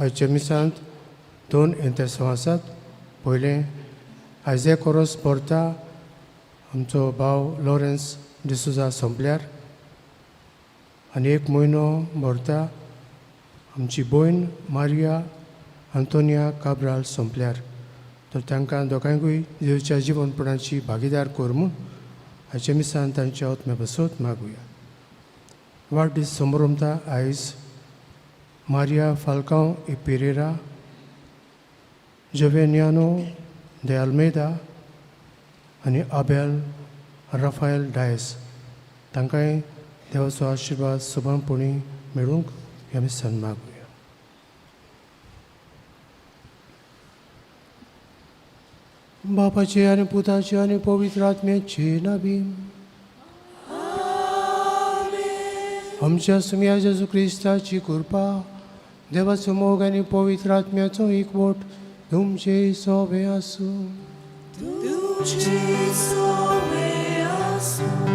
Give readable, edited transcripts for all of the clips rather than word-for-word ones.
आयच्या मिसांत दोन इंतेसांव आसात. पयलें आयजे कोरोस भरता आमचो भाव लॉरेन्स डिसोजा सोंपल्यार आनी एक म्हयनो भरता आमची भयण मारिया आंतोनिया काब्राल सोंपल्यार. तर तांकां दोगांयकूय जेजूच्या जिवनपणाची भागीदार कर म्हूण आयच्या मिसान तांच्या आत्म्या बसत मागुया. वाडदीस समरमता आयज मारिया फाल्कांव ए पेरेरा, जोवेनियानो दे आल्मेदा आनी आबेल राफायल डायस. तांकांय देवाचो आशिर्वाद सुभानपणी मेळूंक ह्या मिसान मागुया. बापाचे आनी पुताचे आनी पवित्र आत्म्याचे नावी. आमच्या सुम्या जेजू क्रिस्ताची कृपा, देवाचो मोग आनी पवित्र आत्म्याचो एकवट तुमचे सोबे आसूं. तुमचे सोबे आसूं.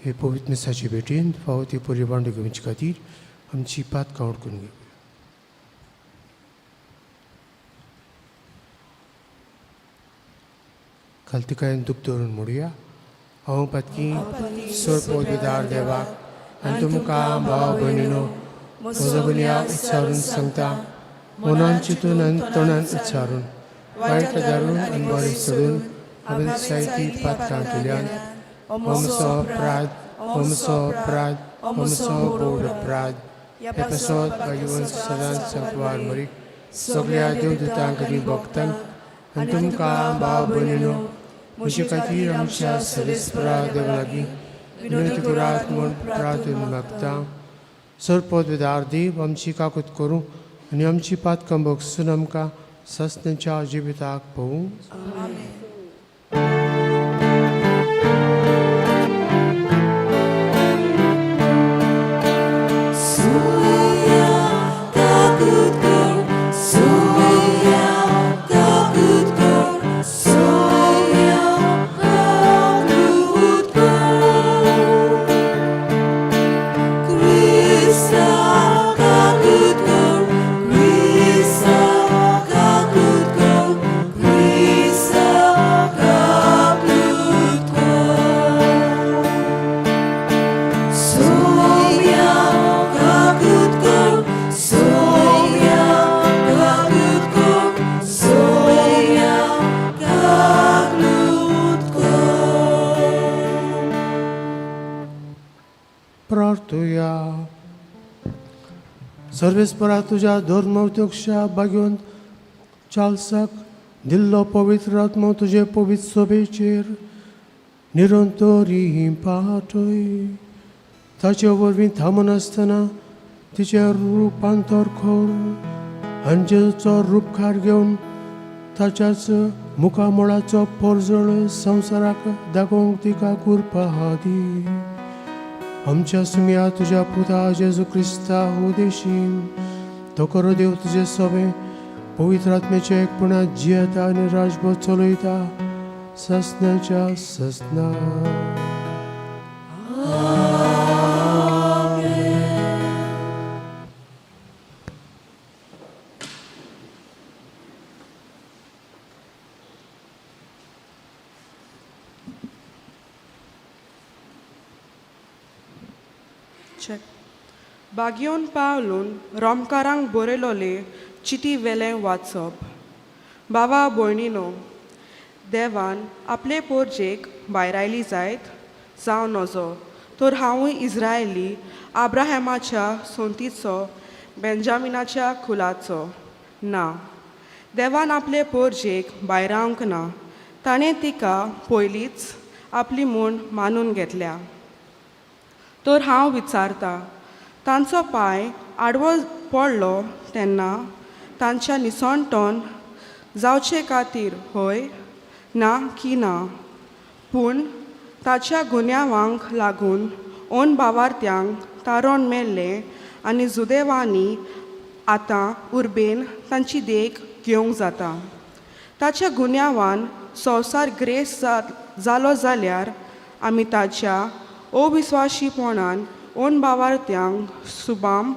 हे पवित्र मिसाची भेटीन फावो ती पुरी बांडू घेवचे खातीर आमची पातकां उडकून घेवया. खालतिकायेन दूख धरून म्हणुया. हांव पातकी सोड पविदार देवाक आनी तुमकां भाव भयणीनो म्हजो गुन्यांव उच्चारून सांगता. मनान चिंतून आनी तोंडान उच्चारून, वायट धारून आनी बरें सोडून हांवें जायतीं पातकां केल्यान. म्हजो अपराध, म्हजो अपराध, म्हजो बोड अपराध. हे पासत भाग्यवंत सदांच संकवार मरीक, सगळ्या देवदूतांक आनी भक्तांक आनी तुमकां भाव भयणीनो म्हजे खातीर आमच्या सरेस्परा देवा लागीं विनंती करात म्हूण प्रार्थना मागता. सरपद विदार देव आमची काकूत करूं आनी आमची पातकां भोगसून आमकां सस्नाच्या जिविताक पळोवं. Suya kakut kor, suya kakut kor, suya kakut kor. Krista kakut kor, Krista kakut kor, Krista kakut kor. Soya kakut kor, soya kakut kor, soya kakut kor. प्रार्थुया. सर्वेस्परा, तुज्या धर्मोध्यक्षा भाग्यवंत चार्ल्साक दिल्लो पवित्र आत्मो तुजे पवित्र सोबेचेर निरंतरी पाठय. ताचे वरवीं थांबनासतना तिचें रुपांतर कर आनी जेजूचो रुपकार घेवन ताच्याच मुखामळाचो परजळ संवसाराक दाखोवंक तिका कृपा दी. आमच्या सुम्या तुज्या पुता जेजू क्रिस्ता उदेशी तो करो देव तुजे सोबे पवित्र आत्म्याच्या एकपणात जियेता आनी राजभर चलयता ससनाच्या ससना. चेक. बागियोन पावलून रोमकारांक बरयलोले चिटी वेलें वाचप. बाबा भयणीनो, देवान आपले पोरजेक भायरायली जायत जावं नजो, तर हांवूय इस्रायली, आब्राहॅमाच्या सोंतीचो, बेंजामिनाच्या कुलाचो. ना, देवान आपले पोरजेक भायरावंक ना. ताणें तिका पयलींच आपली म्हूण मानून घेतल्या. तर हांव विचारता, तांचो पांय आडवो पडलो तेन्ना तांच्या निसणटोन जावचे खातीर हय ना की ना? पूण ताच्या गुन्यांवांक लागून ओन भावार्थ्यांक तारोन मेल्लें आनी जुदेवांनी आतां उर्बेन तांची देख घेवंक जाता. ताच्या गुन्यांवान संवसार ग्रेस जालो जाल्यार आमी ताच्या अविस्वाशीपणान ओन भावार्थ्यांक सुबाम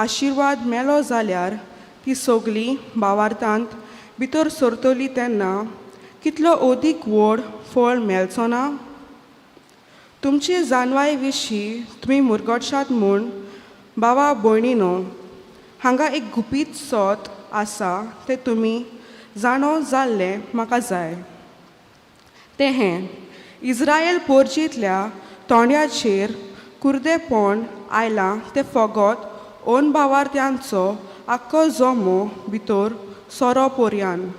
आशिर्वाद मेलो जाल्यार ती सगळीं भावार्थांत भितर सरतली तेन्ना कितलो अदीक व्हड फळ मेळचो ना. तुमचे जानवाय विशीं तुमी मुरगटशात म्हूण बाबा भयणीनो हांगा एक गुपीत सोत आसा तें तुमी जाणो जाल्लें म्हाका जाय. तें हें इज्रायल पोरजेंतल्या तोंड्याचेर कुर्देपण आयलां तें फकत ओन भावार्थ्यांचो आख्खो जमो भितर सोरो पोरयान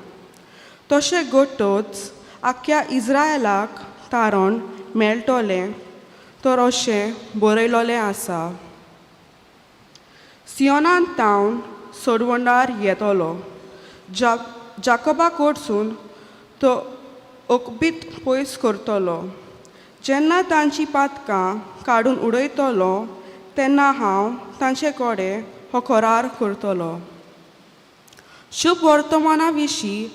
तशें घडटच आख्ख्या इज्रायलाक तारण मेळटलें तर अशें बरयलोलें आसा. सियोनान तावन सोडवणार येतलो जाकोबा कडसून तो अकबीत पयस करतलो. जेन्ना तांची पातकां काडून उडयतलो तेन्ना हांव तांचे कडेन हो करार करतलो. शुभ वर्तमाना विशीं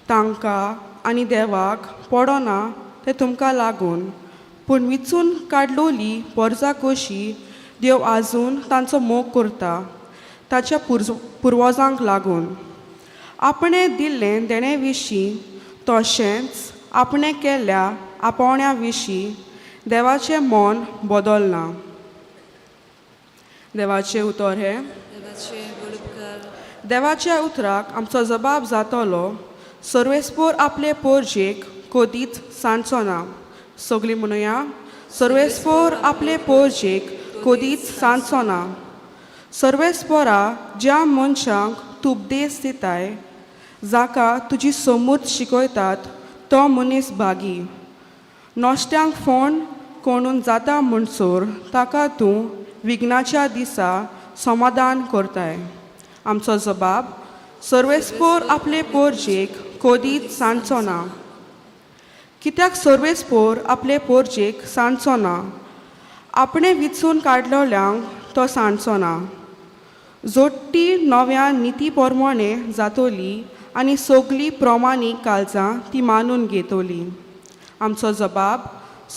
तांकां आनी देवाक पडना तें तुमकां लागून पूण विचून काडलोली पोरजा कशी देव आजून तांचो मोग करता ताच्या पुर्वजांक लागून. आपणें दिल्लें देणे विशीं तशेंच आपणें केल्ल्या आपोवण्या विशीं देवाचें मन बदलना. देवाचें उतर हें देवाच्या उतराक आमचो जबाब जातलो. सर्वेस्पोर आपले पोरजेक कदीच सांडचो ना. सगळीं म्हणुया सर्वेस्पोर आपले पोरजेक कदीच सांडचो ना. सर्वेस्पोरा ज्या मनशांक तूं उपदेश दिताय जाका तुजी समूर्त शिकयतात तो मनीस भागी. नश्ट्यांक फोण कोणून जाता म्हणसर ताका तूं विघ्नाच्या दिसा समाधान करताय. आमचो जबाब सर्वेस्पोर आपले पोरजेक कदीच सांडचो ना. कित्याक सर्वेस्पोर आपले पोरजेक सांडचो ना आपणें विचून काडलोल्यांक तो सांडचो ना. जोडटी नव्या निती प्रमाणे जातोली आनी सगळीं प्रमाणीक काळजां ती मानून घेतली. आमचो जबाब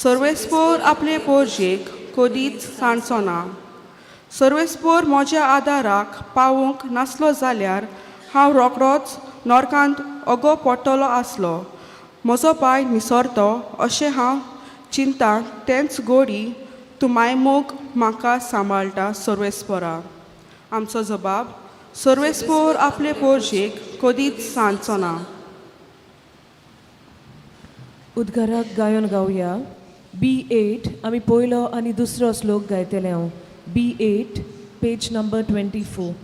सर्वेस्पोर आपले पोरजेक कदीच सांडचो ना. सर्वेस्पोर म्हज्या आदाराक पावूंक नासलो जाल्यार हांव रोखडोच नोरकांत अगो पडटलो आसलो. म्हजो पांय निसरतो अशें हांव चिंता तेंच गोडी तूं मायमोग म्हाका सांबाळटा सर्वेस्पोरा. आमचो जबाब सर्वेस्पोर आपले पोरजेक कदीच सांडचो ना. उद्गाराक गायन गावया B8. आमी पयलो आनी दुसरो श्लोक गायतले हांव. B8 page number 24.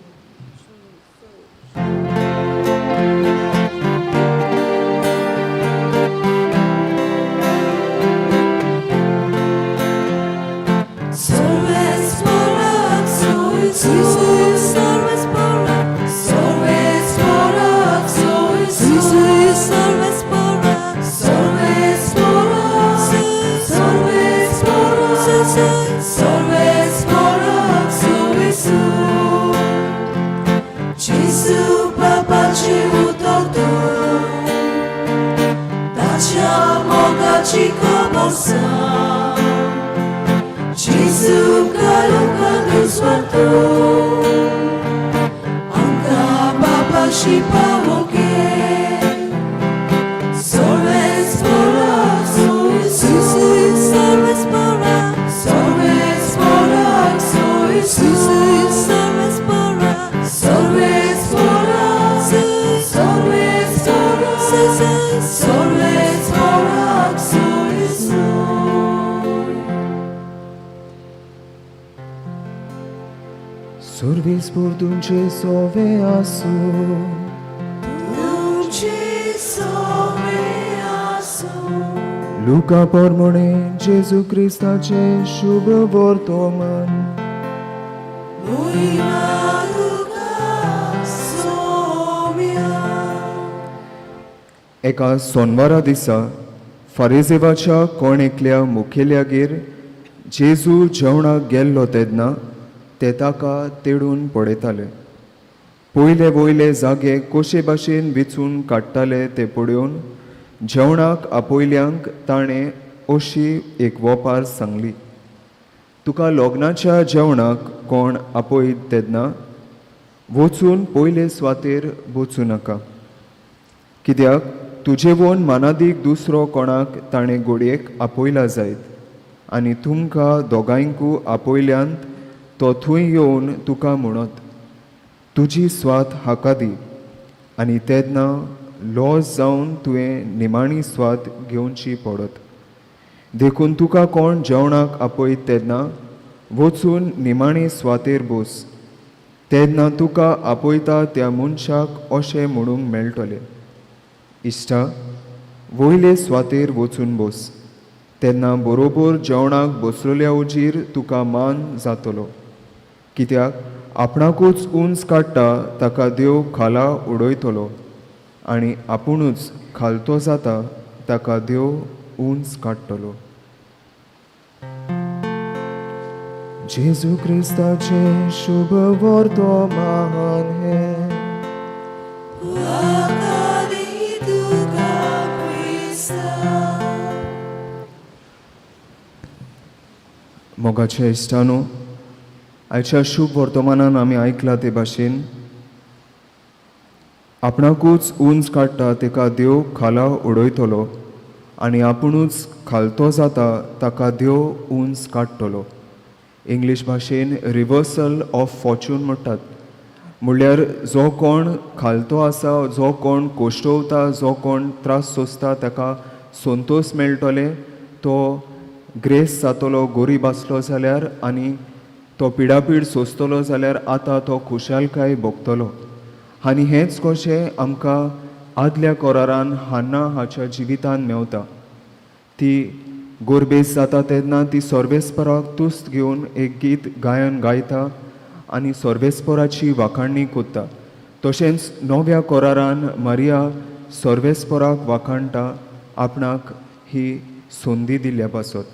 सर्वेस्पोर तुमचे सोवे आसूं. लुका प्रमाणे जेजू क्रिस्ताचें शुभ वर्तमान. एका सोनवारा दिसा फारिजेवाच्या कोण एकल्या मुखेल्यागेर जेजू जेवणाक गेल्लो तेन्ना ते ताका तेडून पळयताले. पयले वयले जागे कशे भाशेन विचून काडटाले ते पळोवन जेवणाक आपयल्यांक ताणें अशी एक वोपार सांगली. तुका लग्नाच्या जेवणाक कोण आपयत तेन्ना वचून पयले सुवातेर वचूं नाका, कित्याक तुजेवोन मानादीक दुसरो कोणाक ताणें घोडयेक आपयला जायत आनी तुमकां दोगांयकू आपयल्यान तो थंय येवन तुका म्हणत तुजी स्वात हाका दी, आनी तेन्ना लॉस जावन तुवें निमाणी स्वात घेवची पडत. देखून तुका कोण जेवणाक आपयत तेन्ना वचून निमाणे सुवातेर बस, तेन्ना तुका आपयता त्या मनशाक अशें म्हणूंक मेळटलें, इश्टा वयले सुवातेर वचून बस, तेन्ना बरोबर जेवणाक बसलेल्या उजीर तुका मान जातलो. कित्याक आपणाकूच उंच काडटा ताका देव खाला उडयतलो आनी आपुणूच खालतो जाता ताका देव उंच काडटलो. जेजू क्रिस्ताचें शुभ वर्तमान हें. मोगाच्या इश्टानो, आयच्या शुभ वर्तमानान आमी आयकलां ते भाशेन आपणाकूच उंच काडटा ताका देव खाला उडयतलो आनी आपुणूच खालतो जाता ताका देव उंच काडटलो. इंग्लीश भाशेन रिवर्सल ऑफ फॉर्च्यून म्हणटात. म्हणल्यार जो कोण खालतो आसा, जो कोण कोश्टवता, जो कोण त्रास सोंसता ताका संतोश मेळटले, तो ग्रेस जातलो गोरीब आसलो जाल्यार आनी तो पिडापीड सोंसतलो जाल्यार आतां तो खुशालकाय भोगतलो. आनी हेंच कशें आमकां आदल्या करारान हान्ना हाच्या जिवितान मेवता. ती गोरबेस जाता तेन्ना ती सर्वेस्पराक तुस्त घेवन एक गीत गायन गायता आनी सर्वेस्पराची वाखाणणी कोत्ता. तशेंच नव्या करारान मारिया सर्वेस्पराक वाखाणटा आपणाक ही संदी दिल्ल्या पासत.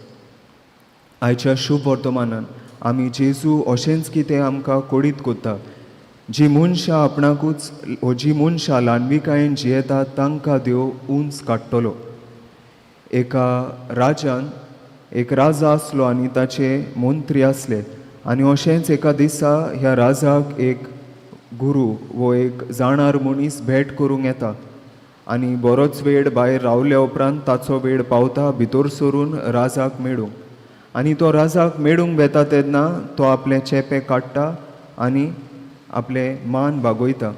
आयच्या शुभ वर्तमानान आमी जेजू अशेंच कितें आमकां कोडीत कोत्ता, जी मनशां आपणाकूच वो जी मनशां ल्हानविकायेन जियेतात तांकां देव उंच काडटलो. एका राजान एक राजा आसलो आनी ताचे मंत्री आसले आनी अशेंच एका दिसा ह्या राजाक एक गुरू वो एक जाणार मनीस भेट करूंक येता आनी बरोच वेळ भायर रावल्या उपरांत ताचो वेळ पावता भितर सरून राजाक मेळूंक. आनी तो राजाक मेळूंक वेता तेन्ना तो आपलें चेपें काडटा आनी आपलें मान बागोयता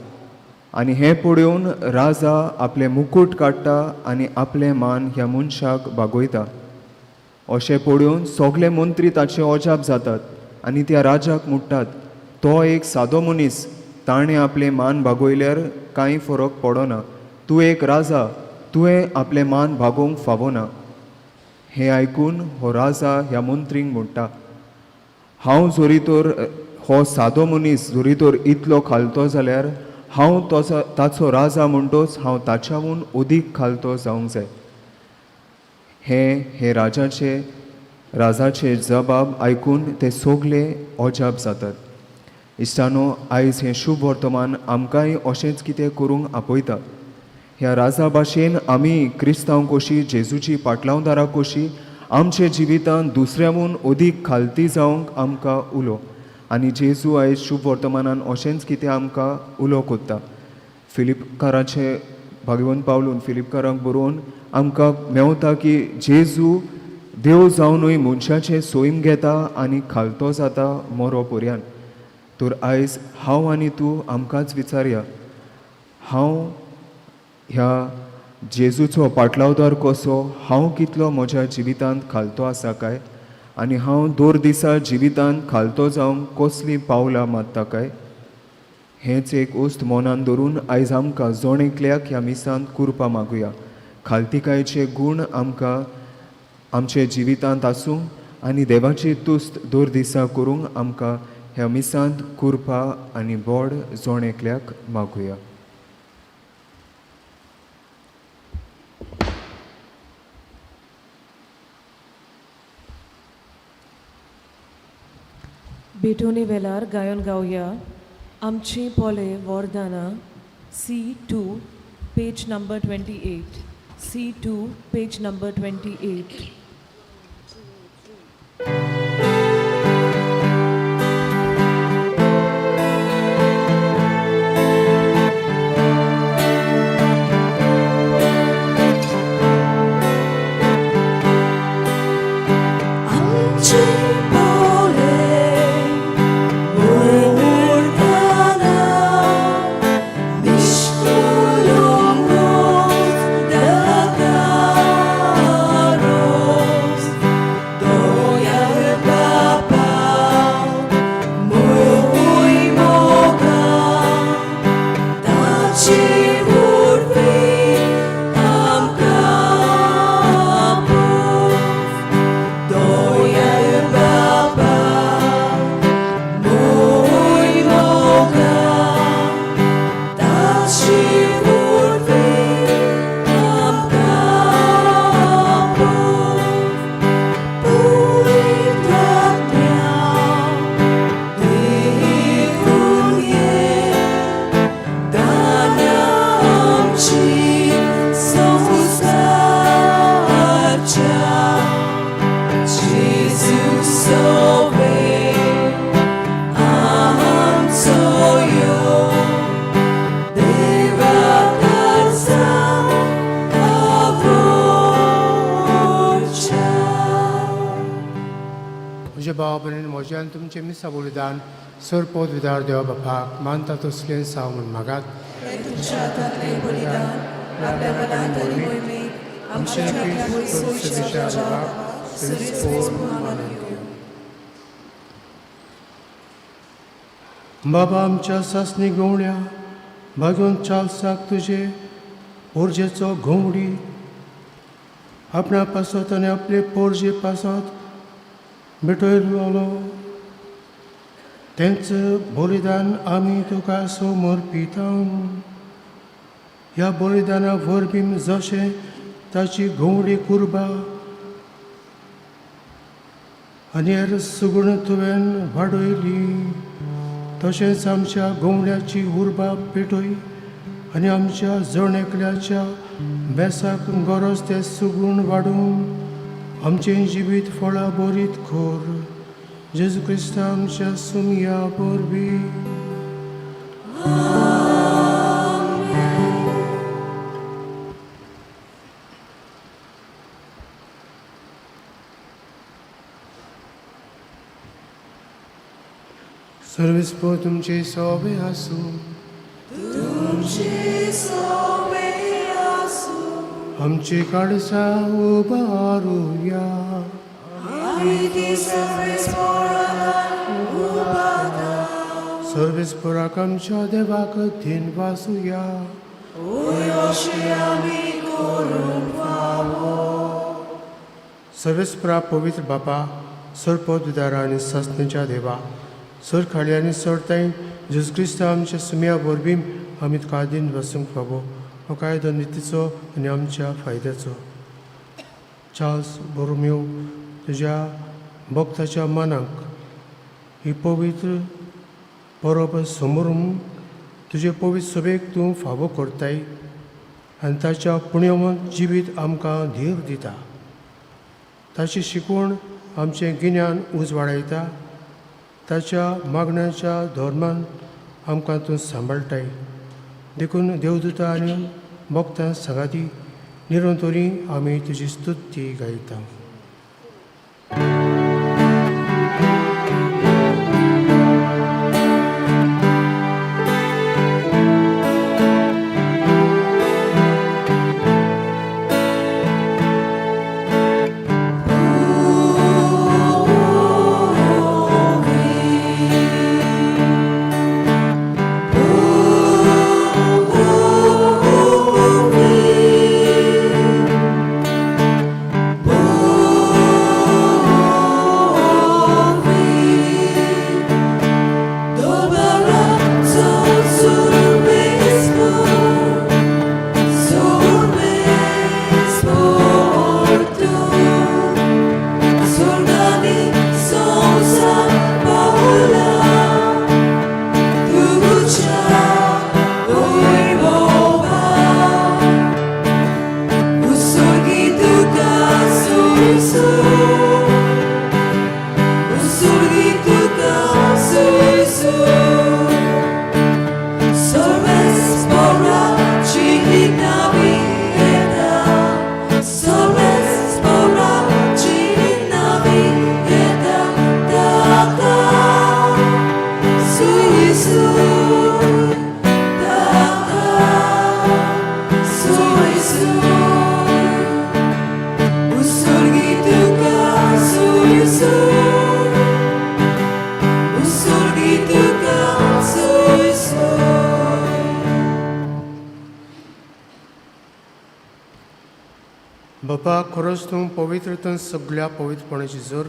आनी हें पळोवन राजा आपलें मुकूट काडटा आनी आपलें मान ह्या मनशाक बागोयता. अशें पळोवन सगळे मंत्री ताचे अजाप जातात आनी त्या राजाक म्हणटात, तो एक सादो मनीस, ताणें आपलें मान बागोयल्यार कांय फरक पडना, तूं एक राजा, तुवें आपलें मान बागोवंक फावना. हें आयकून हो राजा ह्या मंत्रींक म्हणटा, हांव जरी तर हो सादो मनीस जरी तर इतलो खालतो जाल्यार हांव तसो ताचो राजा म्हणटोच हांव ताच्याहून अदीक खालतो जावंक जाय. हें हे राजाचे जबाब आयकून ते सगळे अजाप जातात. इश्टानो, आयज हें शुभ वर्तमान आमकांय अशेंच कितें करूंक आपयता. ह्या राजा भाशेन आमी क्रिस्तांव कशी, जेजूची पाटलावदारां कशी आमच्या जिवितांत दुसऱ्याहून अदीक खालती जावंक आमकां उलो. आनी जेजू आयज शुभ वर्तमानान अशेंच कितें आमकां उलो कोत्ता. फिलिपकाराचे भागवंत पावलून फिलिपकारांक बरोवन आमकां मेवता की जेजू देव जावनूय मनशाचें सैम घेता आनी खालतो जाता मरो पर्यान. तर आयज हांव आनी तूं आमकांच विचारया, हांव ह्या जेजूचो पाटलावदार कसो, हांव कितलो म्हज्या जिवितांत खालतो आसा काय, आनी हांव दर दिसा जिवितांत खालतो जावंक कसलीं पावलां मारता काय. हेंच एक उस्त मनान धरून आयज आमकां जण एकल्याक ह्या मिसांत कुरपा मागुया. खालतिकायेचे गूण आमकां आमच्या जिवितांत आसूं आनी देवाची तुस्त दर दिसा करूंक आमकां ह्या मिसांत कुरपा आनी बोड जण एकल्याक मागुया. भेटवणे वेलार गायन गावया आमची पोले वरदाना, C2 page number 28, C2 page number 28. म्हजें आनी तुमचें मिसा बलिदान सर पदविदार देवा बापाक मानता तसलें साव म्हूण मागात. हें तुमच्या हातांतलें बलिदान आपल्या मनांत आनी मोहिमेक आमच्या क्रिस्तूच्या देवाक सर्वेस्पोर मानून घेवं. बाबा आमच्या सासणी गवण्या भागून चाल्साक तुजे पोरजेचो घोवडी आपणा पासत आनी आपले पोरजे पासत भेटयलो तेंच बलिदान आमी तुका समर्पिता. ह्या बलिदाना वरवीं जशें ताची घोवडी कुर्बा आनी हेर सुगूण तुवें वाडयली तशेंच आमच्या गोवण्याची उर्बा पेटय आनी आमच्या जण एकल्याच्या बेसाक गरज तें सुगूण वाडून आमचें जिवीत फळां बरीत कर. जेजू क्रिस्ता आमच्या सुमया वरवीं. सर्वेस्पोर तुमचे सोबे आसूं. तुमचे सोबे आसूं. आमची काळसा उबारुया. आमी ती सर्वेस्पोराक उबारता. सर्वेस्पोराक आमच्या देवाक धीन वासुया. ओय अशें आमी करूंक फावो. सर्वेस्परा पवित्र बापा, सर पदविदारा आनी सासणेच्या देवा, सर खाली आनी सर ताई जेजू क्रिस्त आमच्या सुमया वरवीं आमी तुका दिन वसूंक फावो हो कायदो नितीचो आनी आमच्या फायद्याचो. चार्ल्स बोरोम्यो तुज्या भक्ताच्या मनाक ही पवित्र परब समोरून तुजे पवित्र सभेक तूं फावो करताय आनी ताच्या पुण्यवंत जिवीत आमकां धीर दिता. ताची शिकवण आमचें गिन्यान उजवाडायता. ताच्या मागण्याच्या धर्मान आमकां तूं सांबाळटाय. देखून देवदूता आनी भक्तां सांगाती निरंतरी आमी तुजी स्तुती गायता. बापा, खरोच तूं पवित्रतन सगळ्या पवित्रपणाची जोर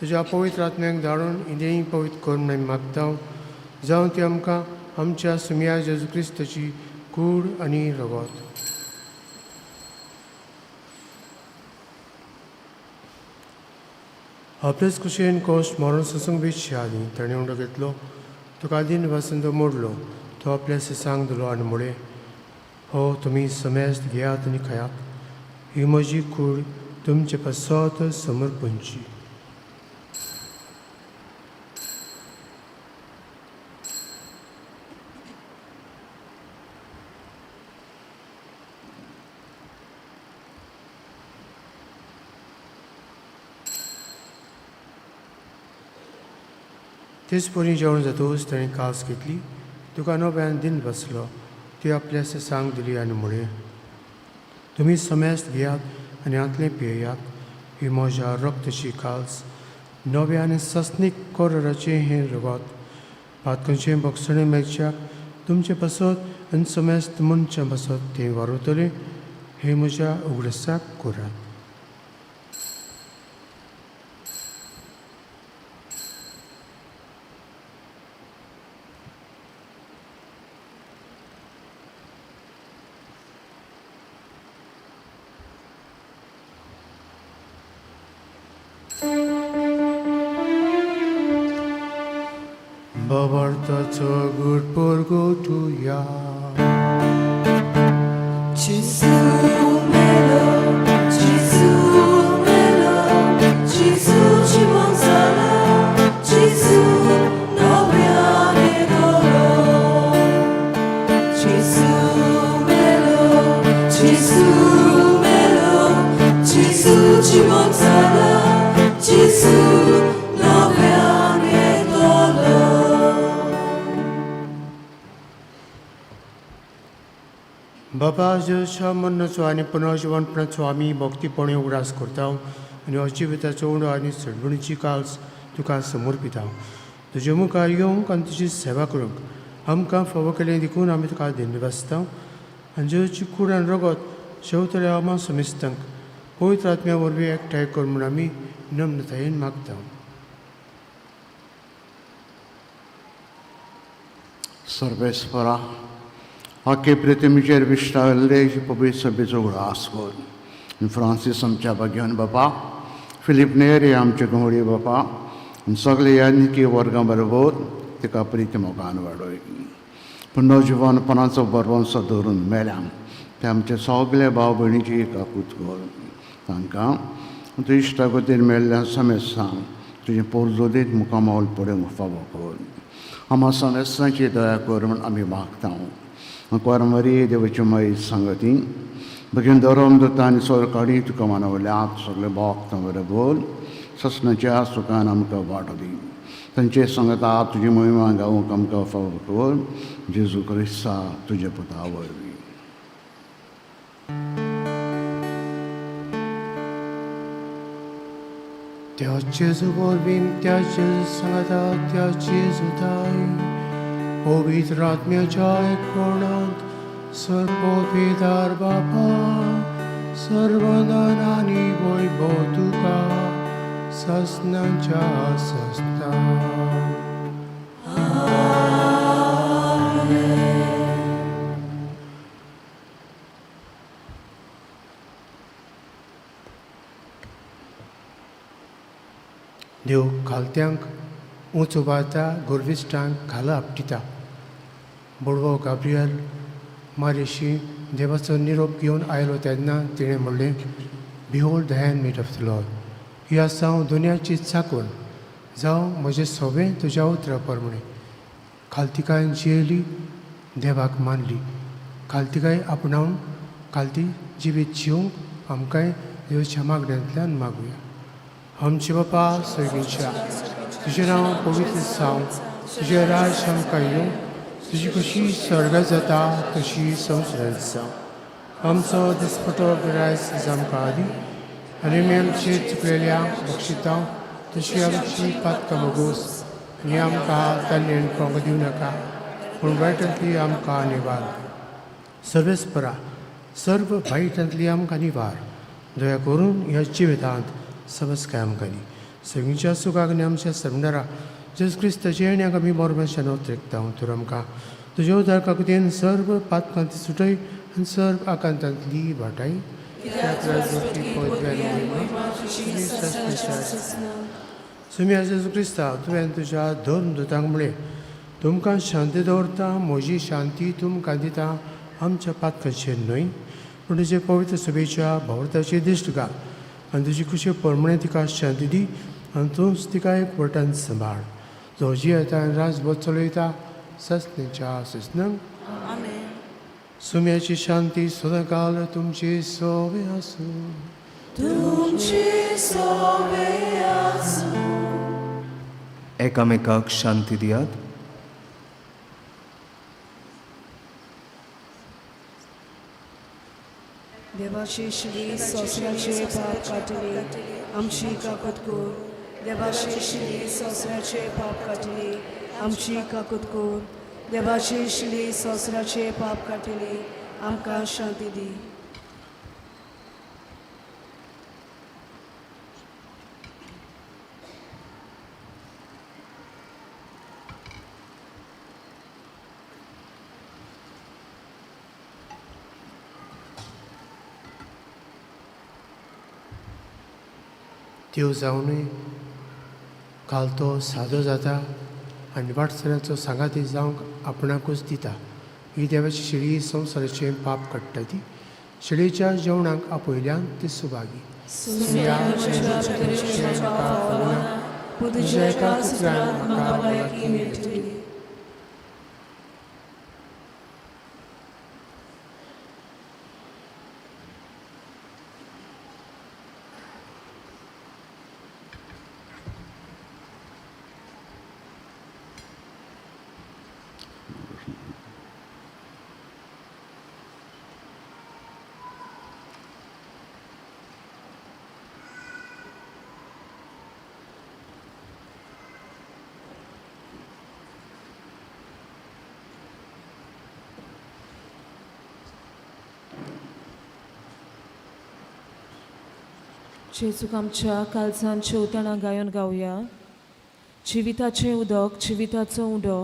तुज्या पवित्र आत्म्याक धाडून इंदेय पवित्र कर म्हूण आमी मागता. जावं ती आमकां आमच्या सुमया जेजू क्रिस्ताची कूड आनी रगत. आपलेच कुशेन कोश मरण ससंग वेचचे आदीं ताणें उंडो घेतलो, तुका दिन वासून तो मोडलो, तो आपल्या सिसांक दिलो आनी म्हळें, हो तुमी समेस्त घेयात आनी खायात, ही म्हजी कूड तुमचे पासत समर्पणची. तेच परी जेवण जातकूच ताणें कास घेतली, तुका नव्यान दिन बसलो, ती आपल्या सांग दिली आनी म्हळें, तुमी समेस्त घेयात आनी हांतलें पियेयात, ही म्हज्या रक्तची काल्स, नव्या आनी सस्नीक कोरराचें हें रगत, पातकांचें बक्षणें मेळच्याक तुमचे पासत आनी समेस्त मनशां पासत तें वारवतलें, हें म्हज्या उगडसाक करात. Babartaço good purgotuya. Gesù melo, Gesù melo, Gesù ci monzala, Gesù nobiane dolo. Gesù melo, Gesù melo, Gesù ci monzala, Gesù nobiane dolo. बाबा जेजूच्या मरणाचो आनी पुनर्जिवनपणाचो आमी भक्तीपणी उगडास करता आनी अजिविताचो उणो आनी सडवणीची काल्स तुका समर्पिता. तुजे मुखार येवंक आनी तुजी सेवा करूंक आमकां फावो केलें देखून आमी तुका धन्यवाद आनी जेजूची कूड आनी रगत शेवतल्या आमा समेस्तांक पवित्र आत्म्या वरवीं एकठांय कर म्हूण आमी नम्रतायेन मागता. सर्वेस्परा आखे प्रतिमेचेर विश्रावल्ले पवित्र सभेचो उगडास कर. फ्रांसीस आमच्या भाग्यान बापा, फिलीप नेरी आमचे घोवडी बापा, सगळे यानिकी वर्गां बरोबर तिका प्रिती मोगान वाडय. पुनर्जिवनपणाचो बरवंसो धरून मेल्या ते आमचे सगळे भाव भयणीची काकूत कर. तांकां तुज्या इश्टागतीन मेळ्ळ्या समेस्तांक तुजें पोरजोदीत मुखामोल पडूंक फावो कर. आमा समेस्तांची दया कर म्हूण आमी मागता. कुमारी देवाची माई सांगती भगीन धरम दत्ता आनी सरकारी तुका मानवल्यात सगळे भक्त बरोबर ससनाच्या सुखान आमकां वाटो दी. तांचे सांगता तुजी महिमा गावंक आमकां फावो कर. जेजू क्रिस्ता तुज्या पुता वरवीं. त्या जेजू वरवीं, त्या जेजू सांगता, त्या जेजू ताय पवित्र आत्म्याच्या एकपणांत सर्वोपिदार बापा सर्वदान आनी वैभव तुका ससनाच्या ससना. देव खालत्यांक उंच उबारता, गोरविश्टांक खाला आपटिता. बोडवो गाब्रियल मारिशी देवाचो निरोप घेवन आयलो तेन्ना तिणें म्हणलें, Behold the handmaid of the Lord, ही आसा हांव दुनियाची चाकून, जावं म्हजें सोबें तुज्या उतरा प्रमाणें. खालतिकायन जियेली, देवाक मानली, खालतिकाय आपणावन खालती जिवीत जिवंक आमकांय देवच्या मागण्यांतल्यान मागुया. आमचे बापा सर्गीच्या, तुजें नांव पवित्र जावं, तुजें राज आमकां येवं, तुजी कशी स्वर्गात जाता तशी संवसारांत जावं. आमचो दिसपटो गिरायस आमकां आदी आनी आमी आमचे चुकलेल्या बक्षिता तशी आमची पातकां मोगोस आनी आमकां तान्नेण पोंग दिवं नाका, पूण वायटांतली आमकां निवार. सर्वेस्परा सर्व वायटांतली आमकां निवार, दया करून ह्या जिवितांत सबसकाय आमकां दी. सगळींच्या सुखाक आनी आमच्या सर्वणारा जेजू क्रिस्ताचे येण्याक आमी मोरमाशान उतरेकता. तर आमकां तुज्या उदार काकुतीन सर्व पातकांत सुटय आनी सर्व आकांतांतली वाटाय. सुम्या जेजू क्रिस्ता, तुवें तुज्या धर्म दुतांक म्हळें, तुमकां शांती दवरता, म्हजी शांती तुमकां दिता, आमच्या पातकांचेर न्हय पूण तुजे पवित्र सभेच्या भावार्थाची दिश्ट घाल आनी तुजी खुशी प्रमाणे तिका शांती दी आनी तूंच तिका एक वटान सांबाळ, जो जियेता आनी राजभर चलयता ससनेच्या ससनांक. सुम्याची शांती सदांकाल तुमची सोवे आसूं. तुमची सोवे आसूं. एकामेकाक शांती दियात. देवाची श्री संवसाराचे पाप काडटली आमची काकूत कर. देवाची श्री संवसाराचे पाप काडटली आमची काकूत कर. देवाची श्री संवसाराचे पाप काडटली आमकां शांती दी. देव जावनूय काल तो सादो जाता आनी वाटसऱ्याचो सांगाती जावंक आपणाकूच दिता. ही देवाची शिळी संवसाराचें पाप काडटा. ती शिळेच्या जेवणाक आपयल्यान ती सुभागी. तुज्या एका उतरान म्हाका भलायकी मेळटली. जेजूक आमच्या कालसान शेवतणां गायन गावया. जिविताचें उदक जिविताचो उंडो,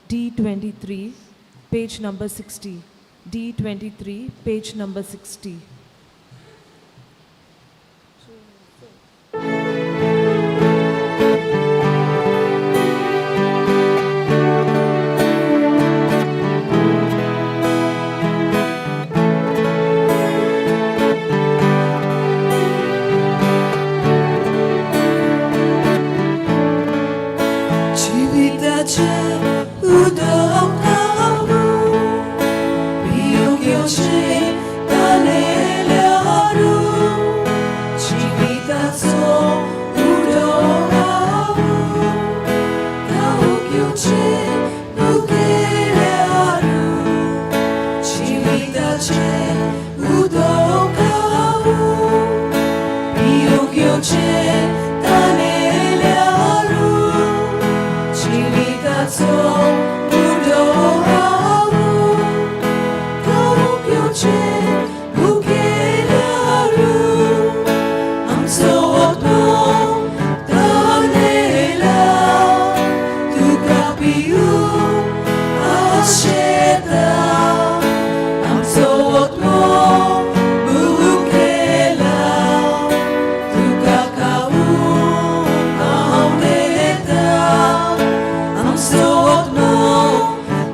D 23 page number 60. D 23 page number 60. जिविताचे उदक हांव पिवंक येवचें तानेल्यारू. जिविताचो उदक हांव खावंक येवचें भुकेल्यारू. जिविताचें उदक हांव पिवंक येवचें तानेल्यारू. जिविताचो उदक हांव खावंक येवचें भुकेल्यारू. आमचो आत्मो तानेला तुका पिवंक आशेता. आमचो आत्मो भुकेला तुका खावंक आवडटा. आमचो आत्मो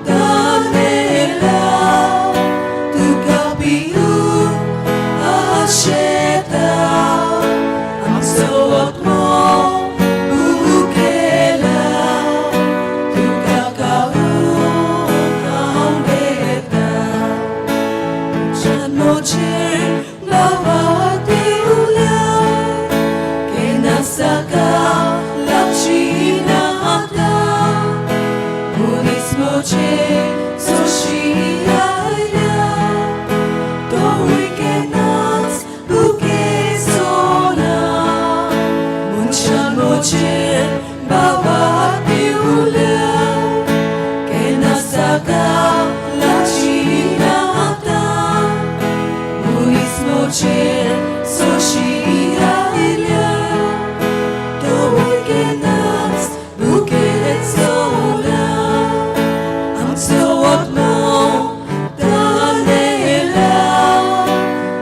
तानेला तुका पिवंक आशेता. आमचो आत्मो भुकेला तुका खावंक आवडटा. मोचेर बाबा देवल्या केन्ना साका लागची ना आतां. मनीस मोचेर सोशी आयल्या तोवूय केन्नाच भुकेचो ना. मनशान मोचेर बाबा देवल्या केन्ना साका लागची ना आतां. मनीस मोचेर सोशी आयल्या तोवूय केन्नाच भुकेचो ना. आमचो आत्मो तानेला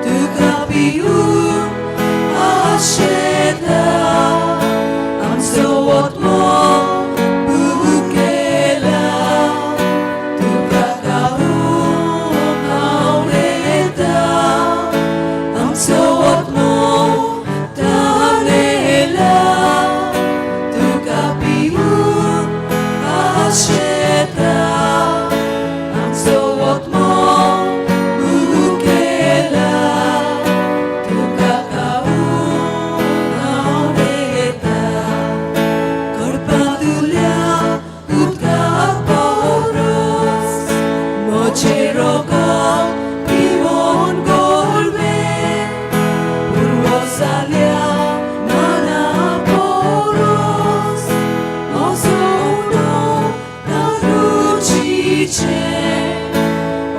तुका पिवंक आशेता. आमचो आत्मो भुकेला तुका खावंक आवडटा. आमचो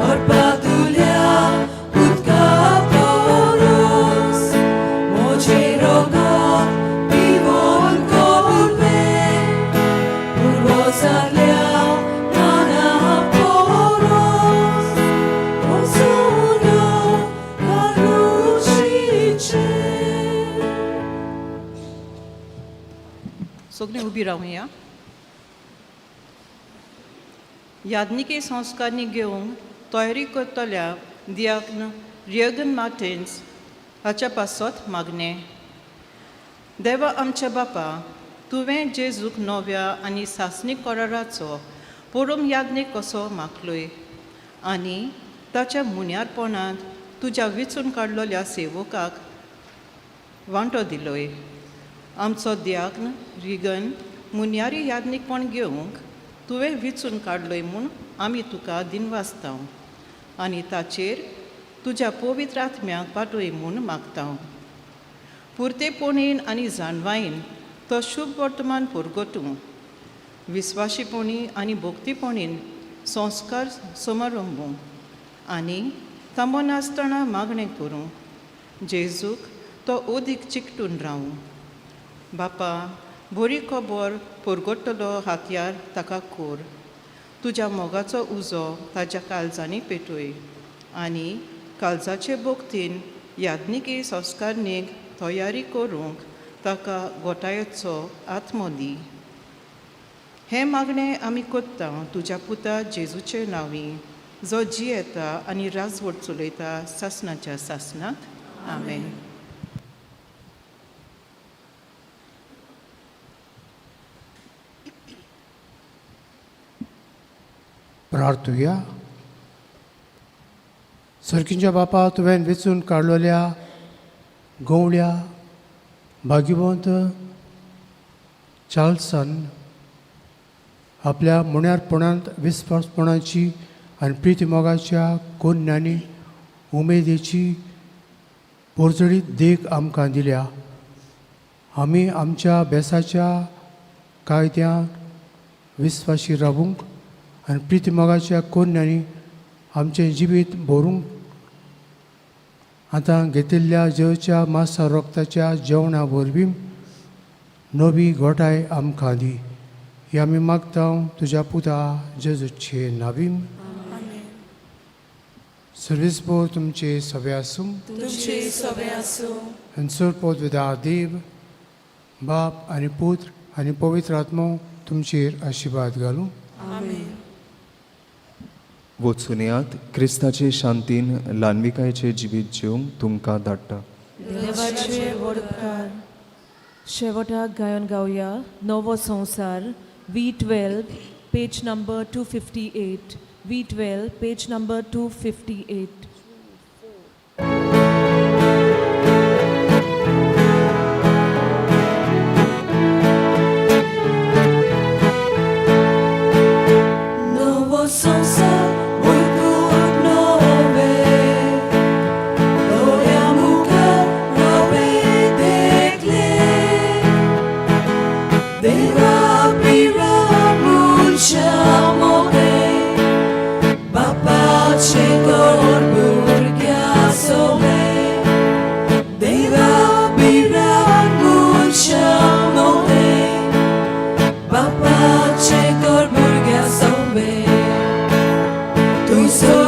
ओरपातुल्या उदका पोरोस मोजे रोगोत पिवोन कोबुलवे पुर्वजातल्या नाना पोरोस मोजो कारुशीचे. सगळीं उबी रावया. याज्ञिकी संस्कारणी घेवंक तयारी करतल्या दियाग्न रियगन मार्टिन्स हाच्या पासत मागणें. देवा आमच्या बापा, तुवें जेजूक नव्या आनी सासणीक कराराचो परम याज्ञीक कसो मागलोय आनी ताच्या मुन्यारपणांत तुज्या विचून काडलेल्या सेवकाक वांटो दिलोय. आमचो दियाग्न रिगन मुन्यारी याज्ञीकपण घेवंक तुवें विचून काडलोय म्हूण आमी तुका दिनवासता आनी ताचेर तुज्या पवित्र आत्म्याक पाटोय म्हूण मागता. पुरतेपणीन आनी जाणवायेन तो शुभ वर्तमान पुरगोतूं, विस्वाशीपणी आनी भक्तीपणीन संस्कार समारंभूं आनी थांबनासतना मागणें करूं, जेजूक तो ओदीक चिकटून रावूं. बापा, बरी खबर पुरगोटलो हातयार ताका कोर, तुज्या मोगाचो उजो ताच्या काळजांनी पेटय आनी काळजाचे भक्तीन याज्ञिकी संस्कारणीक तयारी करूंक ताका गोटायेचो आत्मो दी. हें मागणें आमी कोत्ता तुज्या पुता जेजूचे नांवी, जो जियेता आनी राजवट चलयता सासणाच्या सासणाक. आमेन. प्रार्थुया. सर्कींच्या बापा, तुवें वेंचून काडलेल्या गवळ्या भाग्यवंत चार्ल्सान आपल्या मुण्यारपणांत विस्वासपणाची आनी प्रितीमोगाच्या कोन्यांनी उमेदीची पोरजडीत देख आमकां दिल्या. आमी आमच्या बेसाच्या कायद्यांत विस्वाशी रावूंक आनी प्रितीमोगाच्या कोन्यांनी आमचें जिवीत भरूंक आतां घेतिल्ल्या जेवच्या मासा रोगताच्या जेवणा वरवीं नवी घोटाय आमकां दी. ही आमी मागता तुज्या पुता जेजूचे नावीम. सर्वीस बोर तुमचे सगळे आसूं. तुमचे सगळे आसूं. आनी पोत विदा देव बाप आनी पुत्र आनी पवित्र आत्मो तुमचेर आशिर्वाद घालूं. आमेन. वचुनयात, क्रिस्ताचे शांतीन ल्हानविकायेचें जिवीत जिवंक तुमकां धाडटा. देवाचे व्हड उपकार. शेवटाक गायन गावया नवो संवसार, V12, page number 258. V12, page number 258. नवो संवसार वळखूंक नवे, दोळ्यां मुखार नवे देखले, देवा पिरा मनशां मोदें, बापाचे गोड भुरग्यां सोबें, देवा पिरा मनशां मोदें, बापाचे गोड भुरग्यां सोबें. तुजो